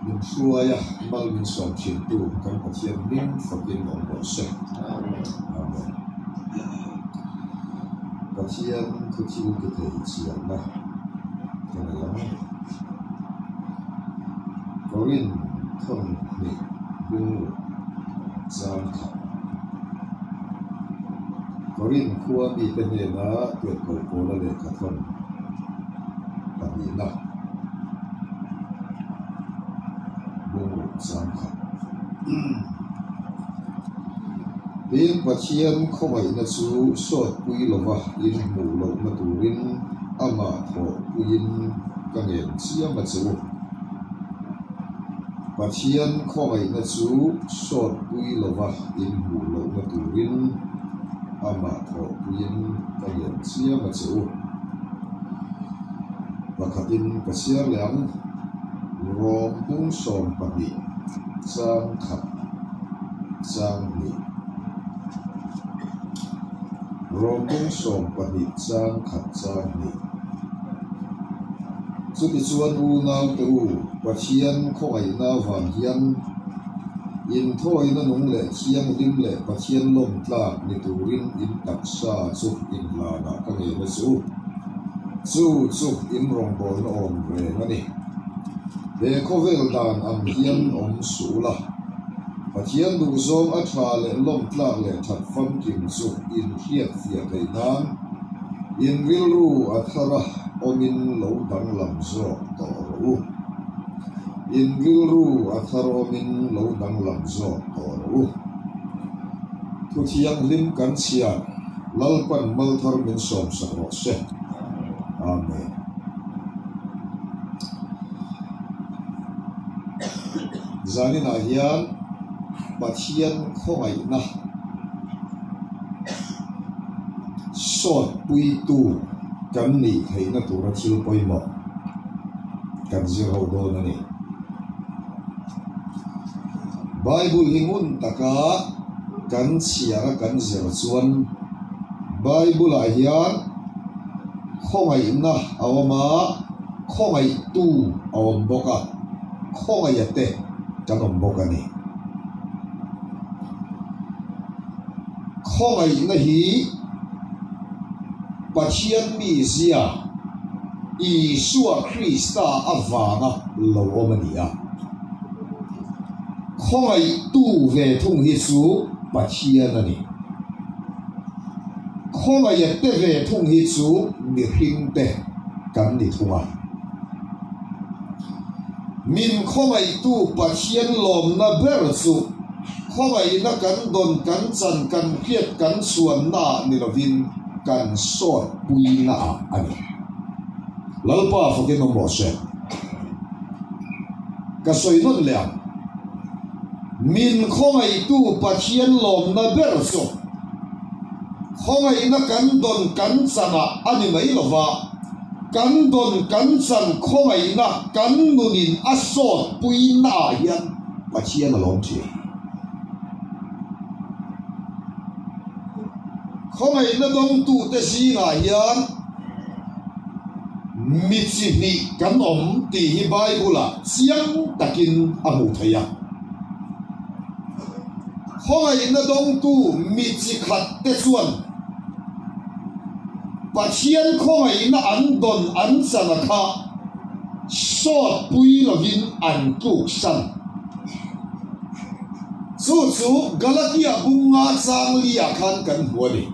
Min hruaia mal min sawm thintu kan Pathian hming fakin awm rawh se. Amen. Pathian thu thil ti thei chianna ka nei ang. Korin thawn hnih bung ruk zang khat. Korin khua mite hnena tirhkoh Paula lehkha thawn pahnihna bung ruk zang khat. Tin, Pathian khawngaihna chu sawtpui lova in hmuh lohna turin amah thawhpuiin ka ngen chiam a che u. Pathian khawngaihna chu sawtpui lova in hmuh lohna turin amah thawhpuiin ka ngen chiam a che u. Pakhatin ka chhiar leh ang, Rawng bung 12 chang khat chang hnih. Rawng bung 12 chang khat chang hnih. Chutichuan unaute u, Pathian khawngaihna avang hian inthawina nung leh thianghlim leh Pathian lawm tlak ni turin in taksa chu inhlanah ka ngen a che u. Chu chu in rawngbawlna awm reng a ni. He khawvel dan ang hian awm suh ula, Pathian duhzawng a tha leh lawm tlak leh that famkim chu inhriatfiah theih nan, In rilru a thar a, awmin lo danglam zawk tawh rawh u. In rilru a thar awmin lo danglam zawk tawh rawh u. Thu thianghlim kan chhiar, Lalpan mal thar min sawmsak rawh se. Amen. Zaninah hian Pathian khawngaihna. Sawtpuitu kan nih theihna tura thil pawimawh kan zir ho dawn a ni. Bible hi ngun taka kan chhiar a kan zir chuan Bible-ah hian khawngaihna a awm a, khawngaihtu a awm bawk a, khawngaih a te kan awm bawk a ni. Khawngaihna hi Pathian mizia Isua Krista avanga lo awm a ni a. Khawngaihtu ve thung hi chu Pathian a ni. Khawngaih a te ve thung hi chu mihringte kan ni thung a. Min khawngaihtu Pathian lawmna ber chu Khawngaihna kan dawn kan chan kan hriat kan chhuanna ah ni lovin kan sawt puina ah a ni. Lalpa fakin awm rawh se. Ka sawi nawn leh ang. Min khawngaihtu Pathian lawmna ber chu khawngaihna kan dawn kan chan ah a ni mai lova, kan dawn kan chan khawngaihna kan nunin a sawt puina ah hian Pathian a lawm thin. Khawngaihna dawngtute zingah hian mi chi hnih kan awm tih hi Bible-ah chiang takin a hmuh theih a. Khawngaihna dawngtu mi chi khat te chuan Pathian khawngaihna an dawn an chan a kha Sawt pui lovin an tluk san. Chu chu Galatia bunga chang li ah khan kan hmu a ni.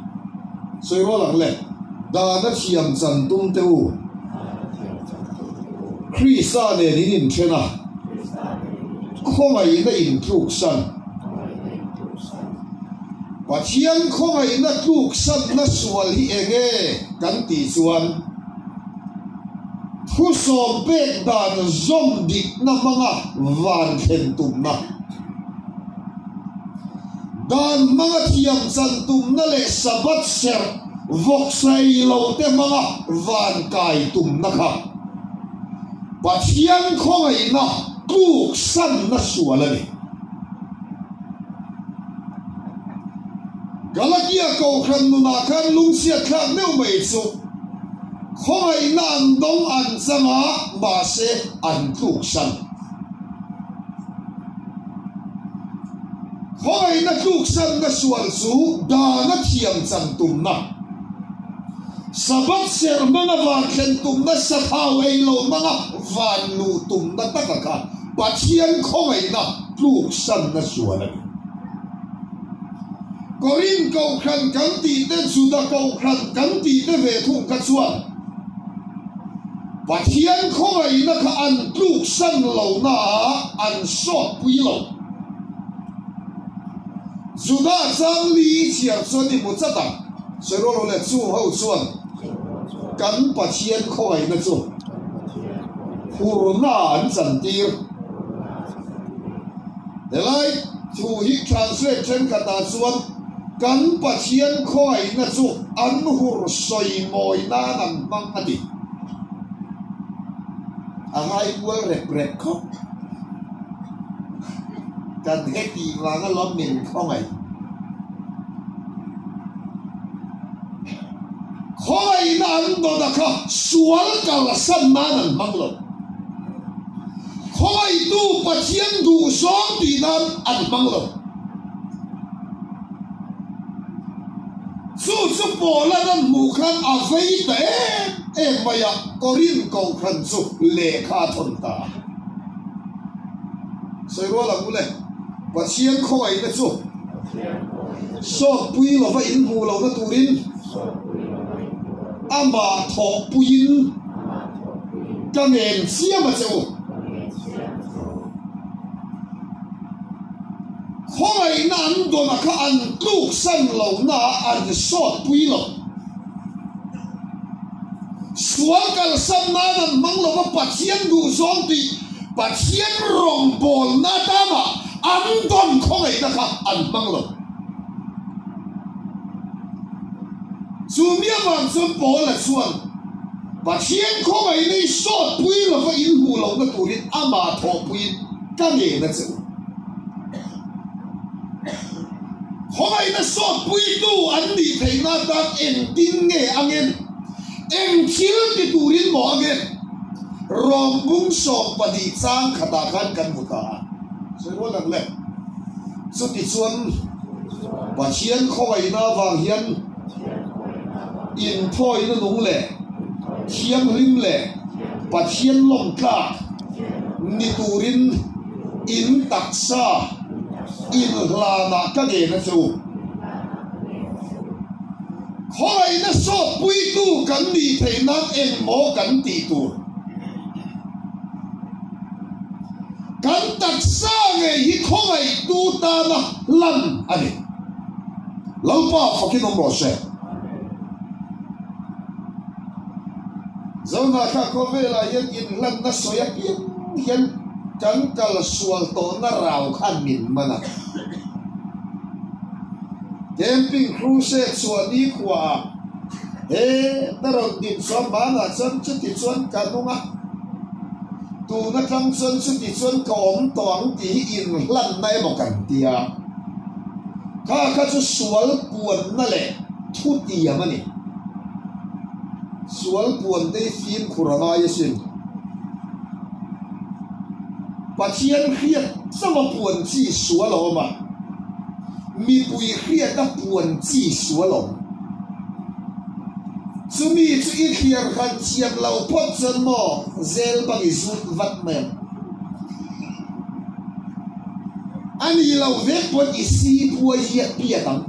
Sawi rual ang le, Dana thiam chan tum teh u. Krista nen in inthen a, khawngaihna in tluk san. Pathian khawngaihna tluk sanna sual hi enge kan tih chuan, Thu sawm pek dan zawm dikna hmanga van thlen tumna, dan hmanga thiam chan tumna leh Sabbath serh vawk sei lo te hmanga van kai tumna kha Pathian khawngaihna tluk sanna sual a ni. Galatia Kohhran nunah khan lungchhiat thlak meuh mai chu. Khawngaihna an dawng an chang a, mahse an tluksan. Khawngaihna tluksanna sual chu dana thiam chan tumna, Sabbath serh hmanga van thlen tumna, sathau ei lo hmanga van luh tumna taka kha Pathian khawngaihna tluksanna sual a ni. Korin Kohhran kan tih te, Juda Kohhran kan tih te ve thung kha chuan Pathian khawngaihna kha an tluksan lohna ah an sawtpui lo. Juda chang li i chhiar chuan i hmu chat ang. Sawi rual lo le, chung ho chuan kan Pathian khawngaihna chu hurna ah an chantir. Helai thu hi translate thenkhatah chuan kan Pathian khawngaihna chu an hur sawi mawi nan an hmang a ti. A ngai kual rep rep khawp. Kan hetih vanga lawm min khawngaih. Khawngaihna an dawna kha sual kalsan nan an hmang lo. Khawngaihtu Pathian duhzawng tih nan an hmang lo. Chu chu Paula'n an hmuh khan a vei ta em em mai a, Korinth kohhran chu lehkha a thawn ta a. Sawi rual ang u le, Pathian khawngaihna chu sawtpui lova inhmuh lohna turin amah thawhpuiin Ka ngen chiam a che u. Khawngaihna an dawn kha an tluksan lohna ah an sawtpui lo. Sual kalsan nan an hmang lova Pathian duhzawng tih Pathian rawngbawlna atana an dawn khawngaihna kha an hmang lo. Chu mi avang chuan Paula chuan Pathian khawngaihna i sawtpui lova in hmuh lohna turin amah thawhpuiin ka ngen a che u. Khawngaihna sawtpuitu an nih theihna atan engtin nge a ngen? Eng thil ti turin maw a ngen? Rawmbung 12 chang khatah khan kan hmu ta a. Sawi rual ang le. Chutichuan Pathian khawngaihna avang hian inthawina nung leh thianghlim leh Pathian lawmtlak ni turin in taksa inhlanah ka ngen a che u. Khawngaihna sawtpuitu kan nih theih nan engmaw kan tih tur? Kan taksa ngei hi khawngaihtu tana hlan a ni. Lalpa fakin awm rawh se. Zohnah thla khawvelah hian inhlanna sawi apiang hian kan kal sual tawhna rau khan min man a. Camping Crusade chhuah ni khuaah he ta rawn din chuan banah chuan chuti chuan ka nung a, tun atang chuan chuti chuan ka awm tawh ang tih hi inhlanna emaw kan ti a. Kha kha chu sual puanna leh thutiam a ni. Sual puan te hi fimkhur a ngai asin. Pathian hriat chauh a puan chi sual a awm a, mipui hriat a puan chi sual a awm. Chumi chu i thliar khan thiam lo phawt chuan maw zel bang i zut vat mai ang. A ni lo vek pawn i si puai hiat piat ang.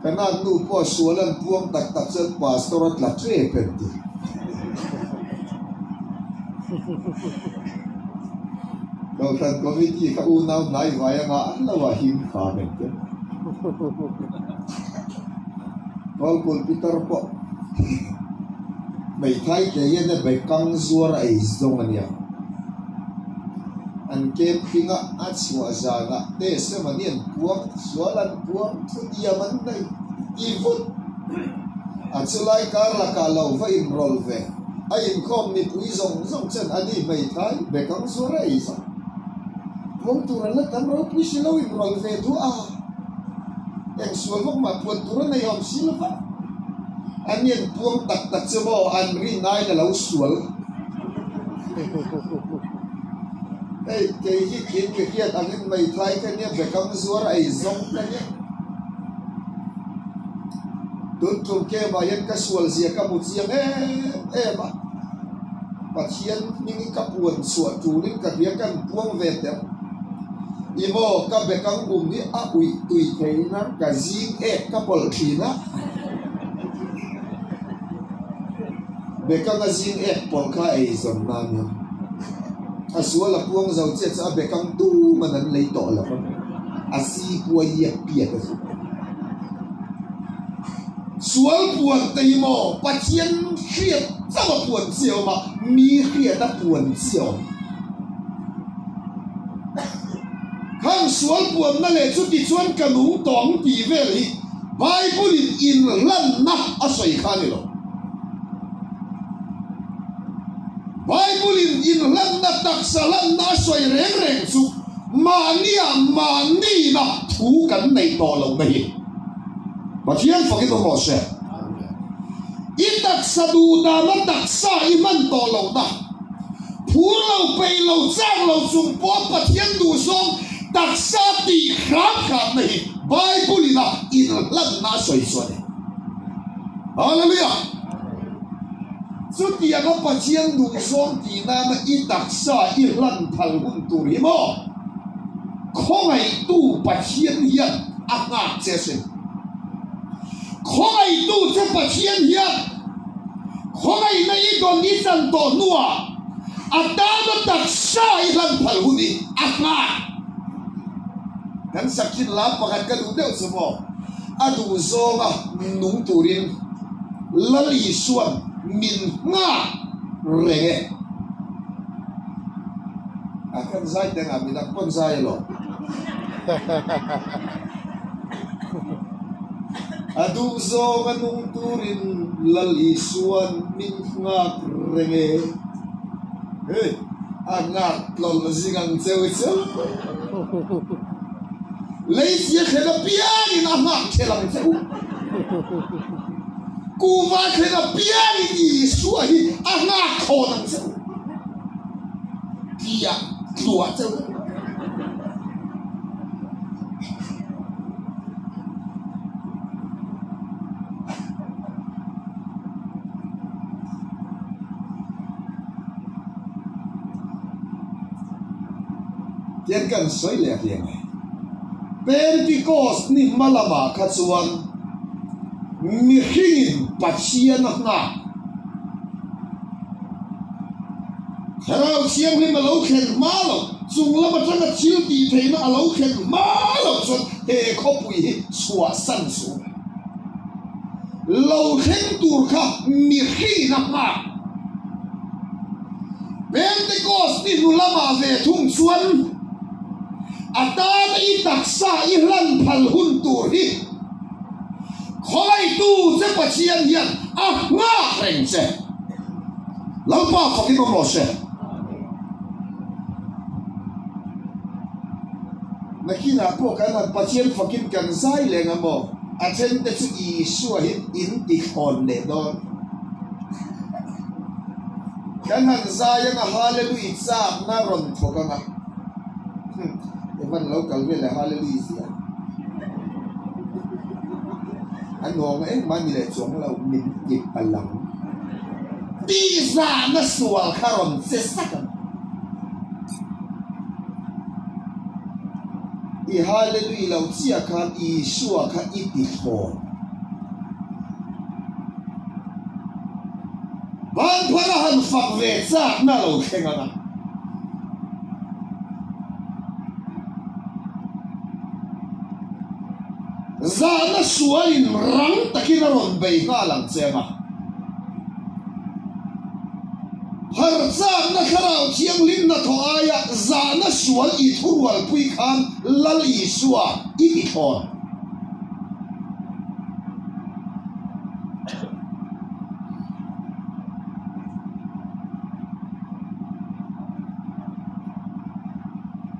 Ka nak nu pawh sual an puang tak tak chuan pastor a tla tep em ti. Kohhran committee kha unau hnai vai anga an lo a him kham em te. Kawlkul pitar pawh hmeithai te hian a bekang zuar a ei zawng a nia. An camping a a chhuah zanah test emaw ni an puang, sual an puang, thutiam an nei ti vut. A chulai kar lakah lo va inrawlh ve. A inkhawm mipui zawng zawng chuan a ni hmeithai bekang zuar a ei zawng. Puang tur an la tam ropui si lo inrawlh ve duh a. Eng sual vak mah puan tur a nei awm si lo va. An in puang tak tak chu maw an rin aiin a lo sual. Hei kei hi khin mi hriat angin meithai ka nia bekang zuar ei zawng ka nia. Tun tum camp ah hian ka sual zia ka hmu chiang em em a. Pathian hming ka puan chhuah turin ka hria kan puang ve teh ang. I maw ka bekang um hi a uih tui thei nan ka zing ek ka pawlh thin a. Bekang a zing ek pawlh kha ei zawn nan hian a sual a puang zo chiah chu a bekang tuman an lei tawh lo ang a si puai iak piak a chu. Sual puan te hi maw Pathian hriat chauh a puan chi a awm a, mi hriat a puan chi a awm. Khang sual puanna leh chutichuan ka nung tawng tih vel hi Bible-in inhlanna a sawi kha a ni lo. Bible-in inhlanna taksa hlanna a sawi reng reng chu mahnia mahnina thu kan neih tawh lohna hi Pathian fakin awm rawh se. I taksa duhdana taksa i hman tawh lohna. Phur lo, peih lo, chak lo chung pawh Pathian duhzawng taksa tih hram hramna hi Bible in a inhlanna a sawi chu a ni. Hallelujah! Chutianga Pathian duhzawng tih nana i taksa i hlan phal hun tur hi maw? Khawngaihtu Pathian hian a nghak che asin. Khawngaihtu che Pathian hian Khawngaihna i dawn i chan tawh hnuah a tana taksa i hlan phal hun hi a nghak. Kan sakhin lam pakhat ka duh deuh chu maw, a duh zawnga nung turin Lal Isuan min nghak reng e. A kan zai teng a, midang pawn zai elaw? A duh zawng a nung turin Lal Isuan min nghak reng e. Hei, a nghak tlawlh zing ang cheu chu. Leisia thlen apiangin a nghak thel ang che u. Kuva thlen apiangin Isua hi a nghak thawn ang che u. Tia tluah che u. Tian kan sawi leh hle mai. Pentecost ni hma lamah kha chuan mihringin Pathian a nghak. Thlarau Thianghlim a lo thlen hma lo, chung lam atanga thil tih theihna a lo thlen hma lo chuan he khawpui hi chhuahsan suh. Lo thleng tur kha mihrin a nghak. Pentecost ni hnu lamah ve thung chuan a tana i taksa i hlan phal hun tur hi Khawlaitu che Pathian hian a nghak reng che. Lalpa fakin awm rawh se. Nakinah pawh kan han Pathian fakin kan zai leng a maw? A then te chu Isua hi in ti thlawn leh dawn. Kan han zai anga Hallelui chakna rawn thawk anga. Evan lo kal vel e Hallelui zia. A nuam engmah ni leh chuang lo min ti palang. Tihzahna sual kha rawn che sak ang. I Hallelui lo chiah khan Isua kha i ti thlawn. Banphar a han fak ve chakna lo thleng ang a. Zahna sualin rang takin a rawn bei nghal ang che ang a. Harchakna thlarau thianghlim hnathawh aia zahna sual i thurualpui khan Lal Isua i ti thlawn.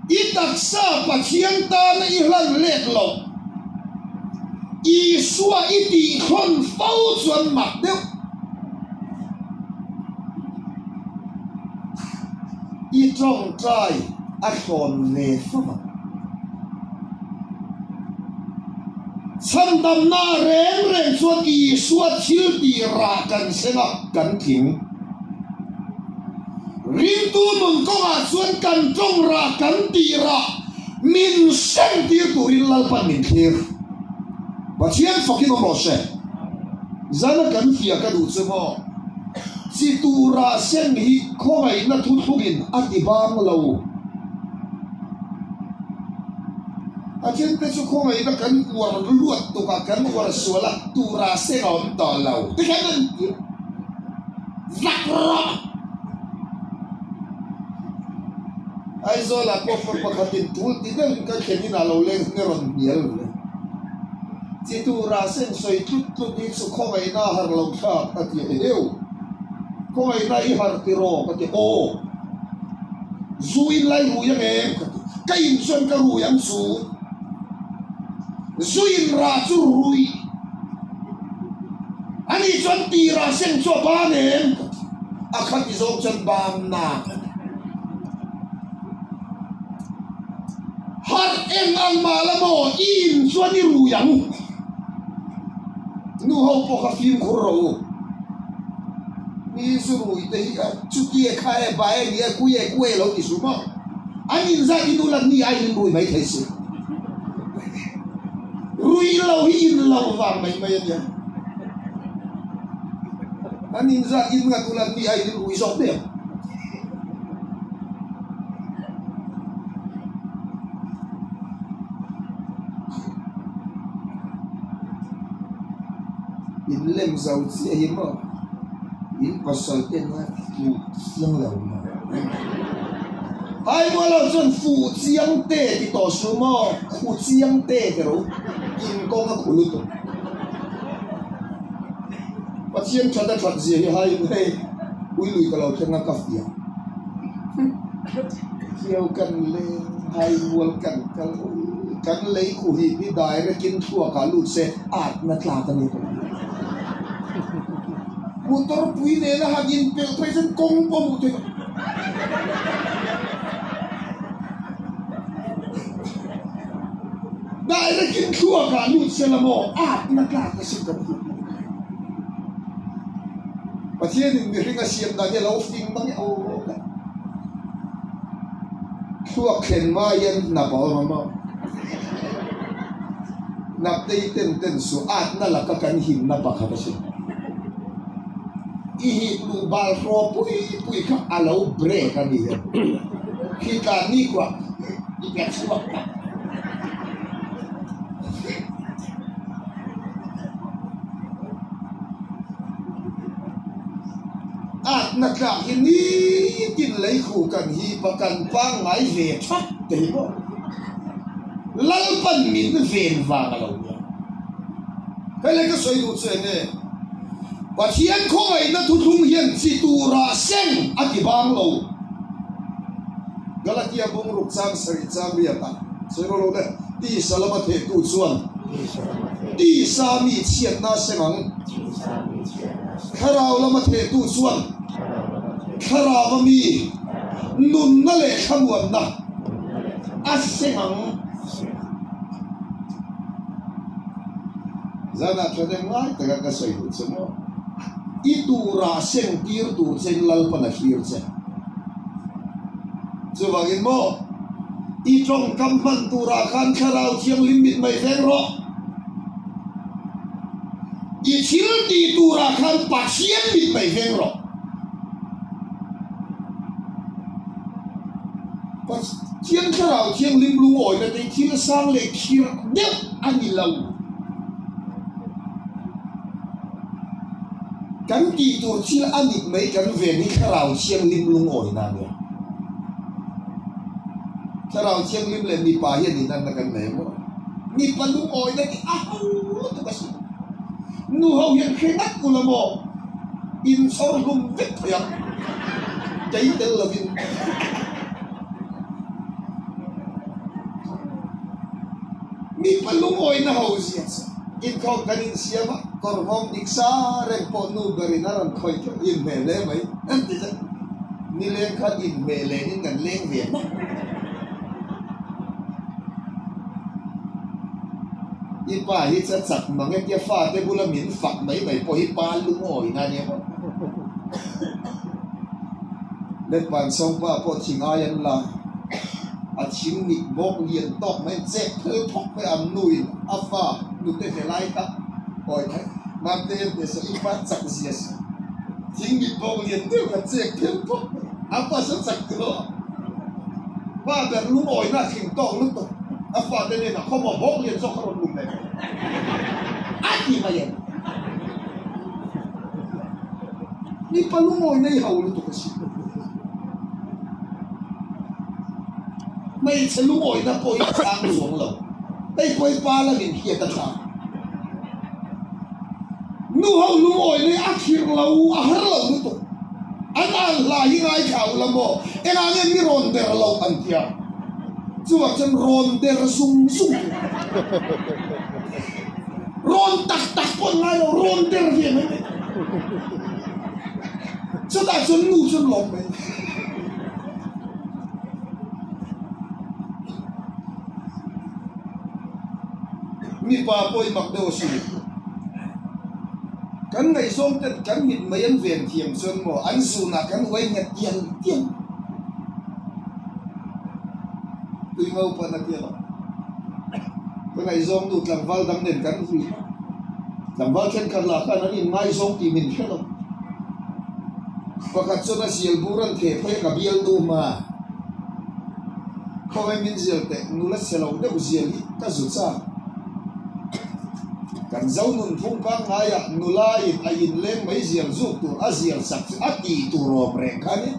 I taksa Pathian tana i hlan let loh. Isua i tihthlawn fo chuan mak deuh. I tawngtai a thlawn ve fo ang. Chhandamna reng reng chuan Isua thil tih rah kan seng a, kan tling. Ringtu nun kawngah chuan kan tawng rah kan tih rah min seng tir turin Lalpan min thlir. Pathian fakin awm rawh se. Zana kan fiah ka duh chu maw? Chi tura seng hi khawngaihna thuthlungin a ti bang lo. A then te chu khawngaihna kan uar luat tuk a, kan uar sual a, tura seng a awm tawh lo. Tikhian an ti zak rawh. Aizawlah pawh fa pakhatin tul ti deuhin ka thlen inah lo leng ne rawn hnial ve. Chi tura seng sawi tlut tlut hi chu khawngaihna a harh lo thlak a ti a, eheu! Khawngaihna i harh tiraw? Ka ti, aw! Zu in lai rui ang em? Ka ti, ka in chuan ka rui ang chu. Zu in rah chu rui a nih chuan tirah seng chu a ban em? Ka ti, a khati zawng chuan ban na ka ti. Harh eng ang mah la maw i in chuan i rui ang. Nu ho pawh kha fimkhur rawh u. Mi zu rui te hi chuti e kha e ba e ni e kui e ku e lo ti su maw. An in zat in ulat mi aiin in rui mai thei si. Rui lo hi in lo vang mai mai a nia. An in zat in ngat ulat mi aiin in rui zawk mai ang. In lem zo chiah hi maw in pasal te na fuh chiang lo maw Hai mual ho chuan fuh chiang te ti tawh suh maw khu chiang te ti ro in kawng a khu lutuk Pathian that a that zia hi hai hei ui lui ka lo thleng a ka fiah Thiau kan leng hai mual kan kal kan lei khu hi hi direct in thluak ah lut se at na tlak a ni ka ti. Motor pui nena han in pelh phei chuan kawng pawh hmuh theih loh. Direct in thluak ah lut se la maw at na tlak a sin kan ti. Pathian in mihring a siam dan hi a lo fing mang e aw ka ti. Thluak thlen hma hian hnap a awm a maw? Hnap te hi ten ten suh at na laka kan himna pakhat a sin. I hip luh bal hraw pui pui kha a lo break a ni em? Khi tlan ni kuah i tla chhuak ta. Atna tlak hi nitin lei khu kan hip a, kan pangngai ve that te hi maw? Lalpan min ven vang a lo nia. Hei le ka sawi duh chu eng nge? Pathian khawngaihna thuthlung hian chi turah seng a ti bang lo. Galatia bungruk chang sarih chang riat ah sawi rawh lo le, tisa lama thehtu chuan tisa mi chhiatna a seng ang, thlarau lama thehtu chuan thlarau a mi nunna leh thlamuanna a seng ang. Zanah thahnem ngai taka ka sawi duh che maw? I turah seng tir tur chein Lalpan a thlir che. Chuvangin maw, i tawngkam hman turah khan Thlarau Thianghlim mit mai veng rawh. I thil tih turah khan Pathian mit mai veng rawh. Pathian Thlarau Thianghlim lungawina te hi thil sang leh khirh deuh a ni lo. Kan tih tur thil a mit mai kan ven hi Thlarau Thianghlim lungawina a nia. Thlarau Thianghlim leh mipa hian inanna kan nei maw? Mipa lungawina tih a ho lutuk a si. Nu ho hian hre ngat ula maw? Inchhawr hlum vek thei ang. Kei tel lovin. Mipa lungawina ho zia chu. Inkhawm kan insiam a, kawr nghawng dik sa reng pawh nu berin a rawn khawih theuh inhmeh hle mai an ti zet. Nileng khan inhmeh lenin kan leng ve hmak. I pa hi cha chak mang e tia fate bula min fak mai mai pawh hi pa lungawina a nia maw. Letpan sawngpa pawh thingai an la. A thing mit bawk lian tawk mai chek phel thawk mai an nuin a fa hnute hle lai kha awi thei Mamte en teh saw i pa chak zia si thing mit bawk lian deuh kha chek phel thawk mai a pa saw chak ti lo pa ber lungawina a thing tawk lutuk a fate hnenah khawmaw bawk lian zawk kha rawn lum leh a ti mai em mipa lungawina i ho lutuk a si. Hmeichhe lungawina pawh hi a chang chuang lo. Hei pawh hi pa lamin hiat a tha. Nu ho lungawina hi a khirh lo, a har lo lutuk. An an hla hi ngaithla u la maw? Engah nge mi rawn der lo an tia. Chuvang chuan rawn der zung zung tur. Rawn tak tak pawh an ngai lo, rawn der ve mai mai. Chutah chuan nu chuan lawm mai. Mipa pawh i mak deuh a si. Kan ngaihzawng ten kan mit mai an ven thiam chuan maw an zunah kan uai nghet tial tial. Tui ngo pawn a tia lo. Ka ngaihzawng nu tlangval dang nen kan vui hmak. Tlangval thenkhat lah khan an inngaizawng tih min hre lo. Pakhat chuan a zial bur an theh phei a ka bial nu hma. Khawngaih min zial teh nula che lo deuh zial hi ka zu chak. Kan zo nun phung pangngaiah nula in a inleng mai zial zuk tur a zial sak chu a tih tur awm reng kha nia.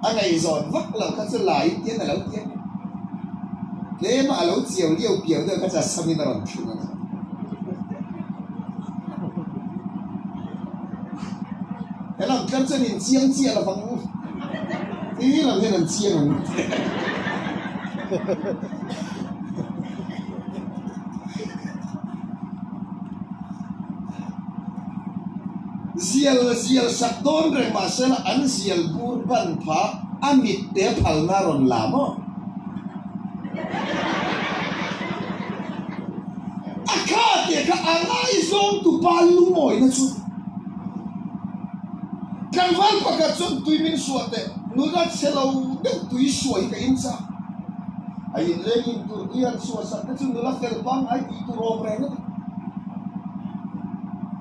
A ngaihzawn vak lo kha chu la in tian a lo ti a. Tlema a lo chiau liau piau deuh kha chu a samin a rawn thlung a ni. He lam tlar chuan in chiang chiah lo vang u. Ti lam hian an chiang ang. Zial zial sak dawn reng mahsela an zial bur ban pha a mit te phalna rawn la maw? A kha teh kha a ngaizawng tu pa lungawina chu tlangval pakhat chuan tui min suah teh nula chhe lo deuh tui suah hi ka in chak. A inleng in tur tui han suah sak te chu nula fel pangngai tih tur awm reng a ni.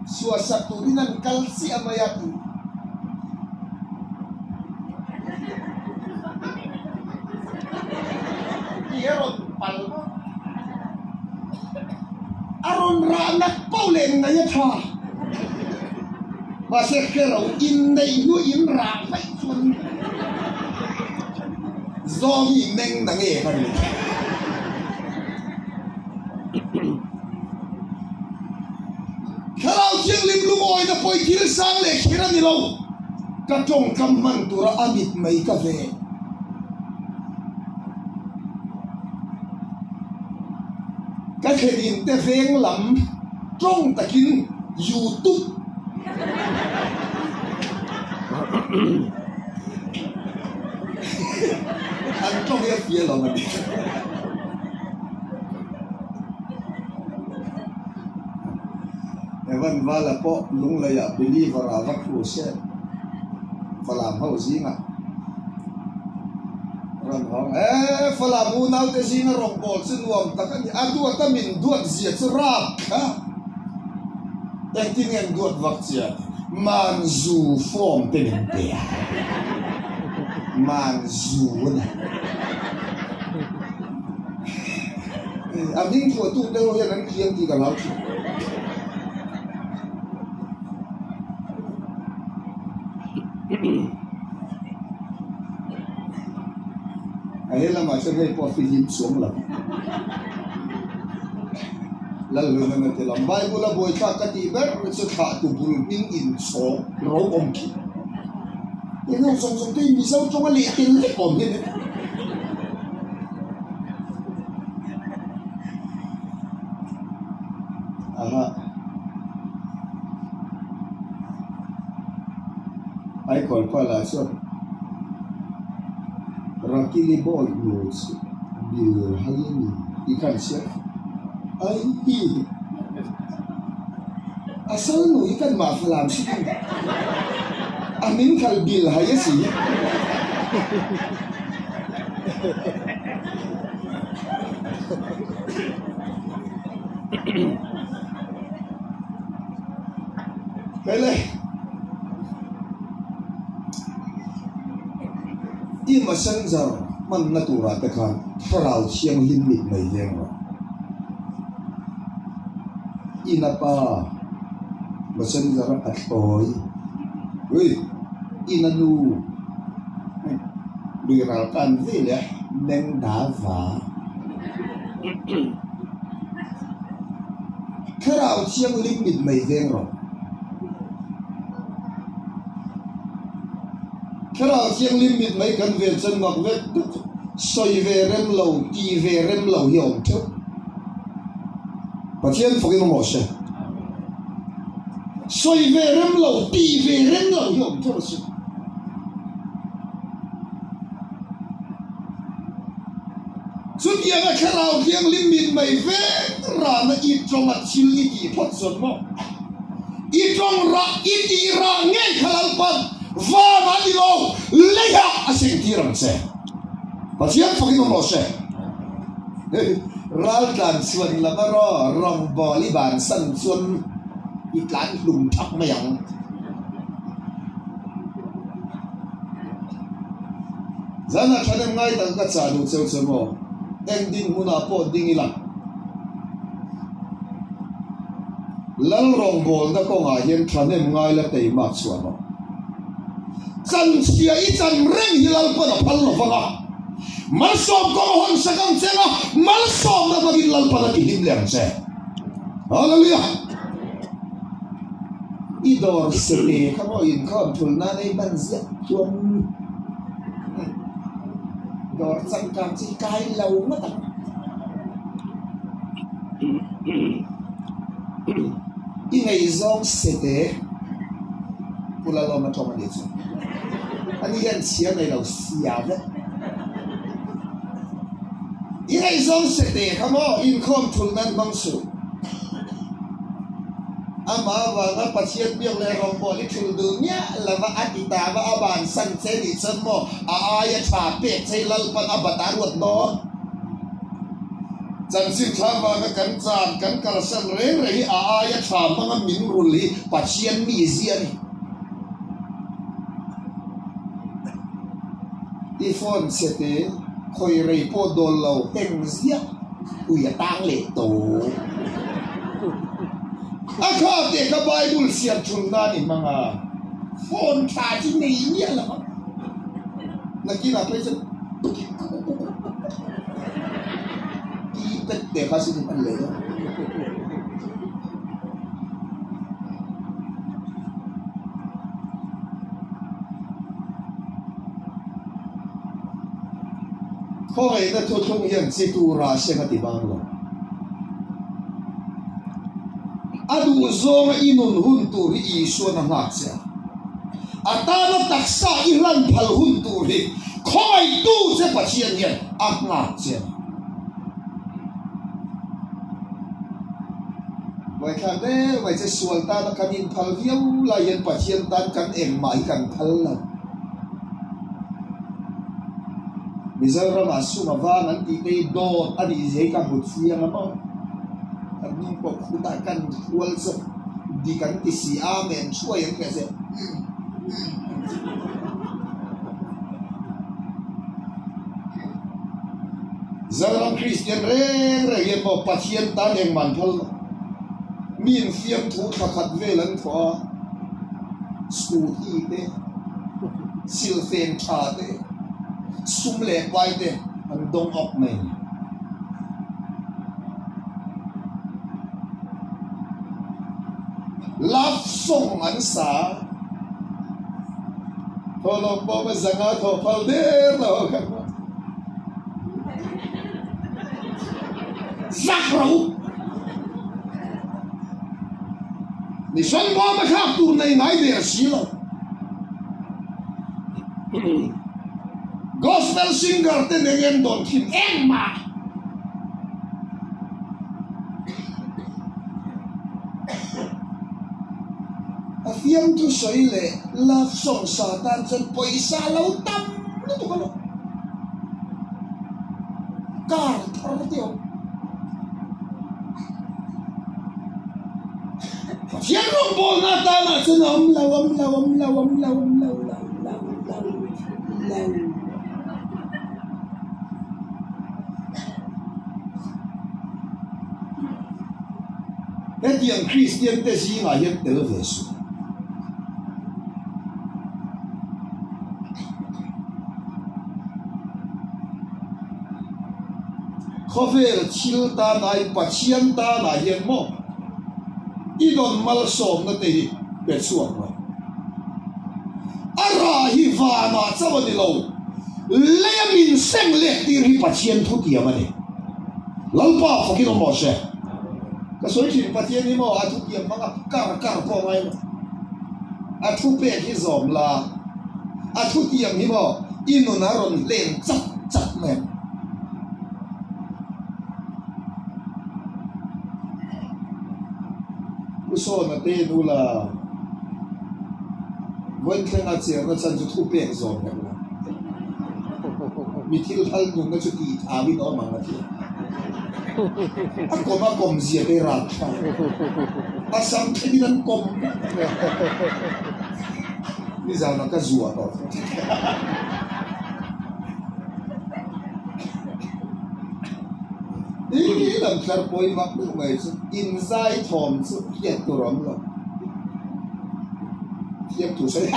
Suah sak turin an kal chiah mai a tih. Tih a rawn pal bawk. A rawn rah nat poh leh ngaih a tha. Mahse hre lo inneih hnu in rah vaih chuan zawng hi meng na nge ka ni. Thlarau Thianghlim lungawina pawi thil sang leh kher a ni lo. Ka tawngkam hman tura a mit mai ka ve. Ka thlenin te veng lam tawng takin YouTube an tawng hi a fiah lo a ni. Evan Vala pawh Lungleiah believer ah va thu se Falam ho zingah rawn hawng e Falam unaute zinga rawngbawl chu nuam tak a ni a duat a min duat zia chu rap kha engtin nge an duat vak chian Manzu form te min pe a Manzu a ni. A hming phuahtu te ho hian an thiam tih ka hlau thin. A he lamah chuan hei pawh a fihlim chuang lo. Lalhlun a ti lam. Bible a buaithlak ka tih ber chu thlahtu bul hming inchhawng ro awm khi. Eng ho zawng zawng te hi Mizo tawnga leh tel vek awm hian. Aikawlpa lah chuan Rakili bawi nu chu bil hai a ni tih kha an hria. Ai hi! A sal nu hi kan mah falam hrim a ni. A min khal bil hai a si. Hele! I messenger hmanna turah te khan thlarau thianghlim mit mai veng rawh. Ina pa messenger a pathlawi ui ina nu lui ral kan ve leh a meng da va. Thlarau thianghlim mit mai veng rawh. Thlarau thianghlim mit mai kan ven chuan mak vek vek sawi ve rem lo, ti ve rem lo hi a awm theuh. Pathian fakin awm rawh se. Sawi ve rem lo, ti ve rem lo hi a awm theuh a si. Chutianga Thlarau Thianghlim mit mai veng rana i tawnga thil i tih phawt chuan maw? I tawng rah i tih rah ngei kha Lalpan van a ni lo, leiah a sengtir ang che. Pathian fakin awm rawh se. Raltlan chuan lam a raw rawngbawl i bansan chuan i tlan hlum thak mai ang. Zana thahnem ngai tak ka chah duh cheu che maw? Eng dinhmunah pawh ding ila. Lal rawngbawlna kawngah hian thahnem ngai la teimak chhuah rawh. Chanchhia i chan reng hi Lalpan a phal lo vang a, malsawm kawng a hawn sak ang che nga, malsawmna hmangin Lalpan a tihlim leh ang che. Hallelujah! I dawr sete kha maw inkhawm thul nan ei hman ziah chuan dawr changkang chu i kai lo ngawt ang. I ngaihzawng sete Pu Lalawma tawng a nih chu. Ani hian chhia nei lo sia vek. I ngaihzawng sete kha maw inkhawm thul nan hmang suh. Amah avanga Pathian biak leh rawngbawl i thul duh miah lova a ti ta va, a bansan che nih chuan maw a aia tha pek che hi Lalpan a bat a ruat dawn. Chanchin thla vanga kan chan kan kalsan reng reng hi a aia tha hmanga min rul hi Pathian mizia a ni. I phone chhe te khawi rei pawh dawl lo heng ziah. Ui a tang leh tawh. A kha te kha Bible siam thul nan i hmang a, phone tha chu nei miah lo a. Nakinah phei chuan keypad te kha sin i hman leh dawn. Khawngaihna thuthlung hian chi tura seng a ti bang lo. A duhzawnga i nun hun tur hi Isuan a nghak che a. A tana taksa i hlan phal hun tur hi khawngaihtu che Pathian hian a nghak che a ni. Buaithlak deuh mai che sual tana kan inphal viau lai hian Pathian tan kan engmah hi kan phal lo. Mizoramah sum a vang an tih te hi dawt a nih zia hi ka hmu chiang a maw? Kan hnung pawh khutah kan hual chu dik an ti si a, amen thuai an hria che. Zoram Kristian reng reng hian maw Pathian tan engmah an phal lo. Mi infiamthu thla khat vel an thawh a. Scooty te, silfen tha te, sum leh pai te an dawng awk mai. Love song an sa a, thawhlawm pawh a zanga thawh phal der lo ho khan maw. Zak ro! Mi hran bawm a thlak tur nei ngai der si lo. Gospel singer ten eng en dawn thin engmah. A fiamthu sawi leh love song sa tan chuan pawisa lo tam lutuk a lo. Car thar te awm. Pathian rawngbawlna atana chuan a awm lo, awm lo, awm lo, awm lo, awm lo, lo, lo, lo, lo. Hetiang Kristian te zingah hian tel ve suh. Khawvel thil tan ai Pathian tanah hian maw i dawn malsawmna te hi pe chhuak rawh. A rah hi vanah chauh a ni lo, leia min seng lek tir hi Pathian thutiam a ni. Lalpa fakin awm rawh se. Ka sawi thin Pathian hi maw a thutiam hmanga kar kar pawh a ngai lo. A thu pek hi zawm la, a thutiam hi maw i nun a rawn hlen chak chak mai ang. Pu Sawna te nu la vawiin thlenga cherna chan chu thu pek zawm hek lo. Mi thil phal nunna chu tih thauin awm ang a ti a. A kawm a kawm zia te ral tha. A sam thlengin an kawm. Nizanah ka zuah tawh. Ih lam thlar pawi vak deuh mai chu inzai thawm chu hriat tur a awm lo. Thiam tur sawi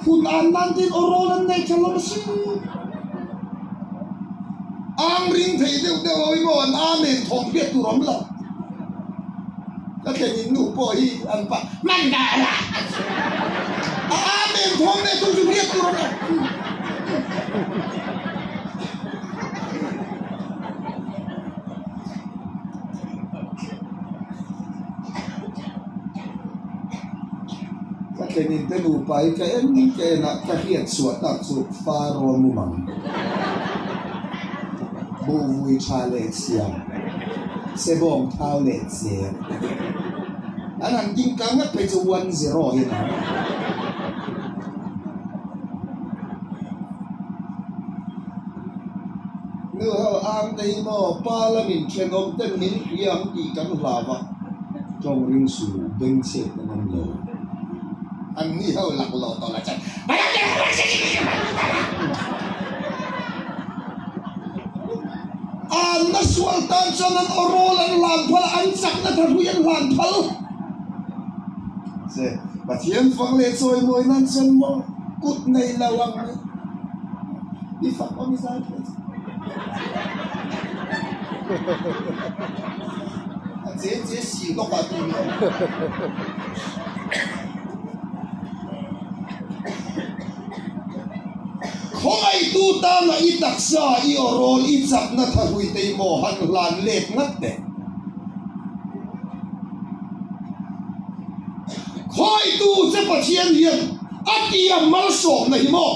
Phun an nan tin aw rawl an nei tha lo si. Ang ring thei deuh deuh ho hi maw an amen thawm hriat tur awm lo. Ka thlen in nu pawh hi an pa hman dah la a amen thawm leh thung chu hriat tur awm lo. Ka thlenin te nupa hi ka en ka en a, ka hriat chhuah tak chu Faro mumang buhvui tha leh chhiam, sebawng thau leh cher. An han ding kang ngat phei chu 1-0 hian a awm. Nu ho ang te hi maw pa lamin thenawm ten min hria ang tih kan hlau a, tawng ring su beng chhet an awm lo. An ni ho lak lo tawh la chuan An na sual tan chuan an aw rawl an hlan phal a, an chakna tha hlui an hlan phal. Se Pathian fak leh chawimawi nan chuan maw kut nei lo ang mai. I fak awm i zai phei chu. A che che si lawk ah tih lo. Khawngaihtu tana i taksa, i awrawl, i chakna thahrui te i maw han hlan let ngat teh. Khawngaihtu che Pathian hian a tiam malsawmna hi maw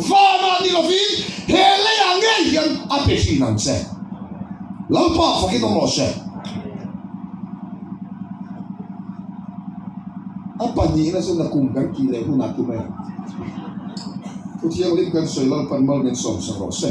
vanah ni lovin he leiah ngei hian a pe thin ang che. Lalpa fakin awm rawh se. A pahnihna chu nakum kan tih leh hunah ti mai ang. Thu thianghlim kan sawi Lalpan mal min sawmsak rawh se.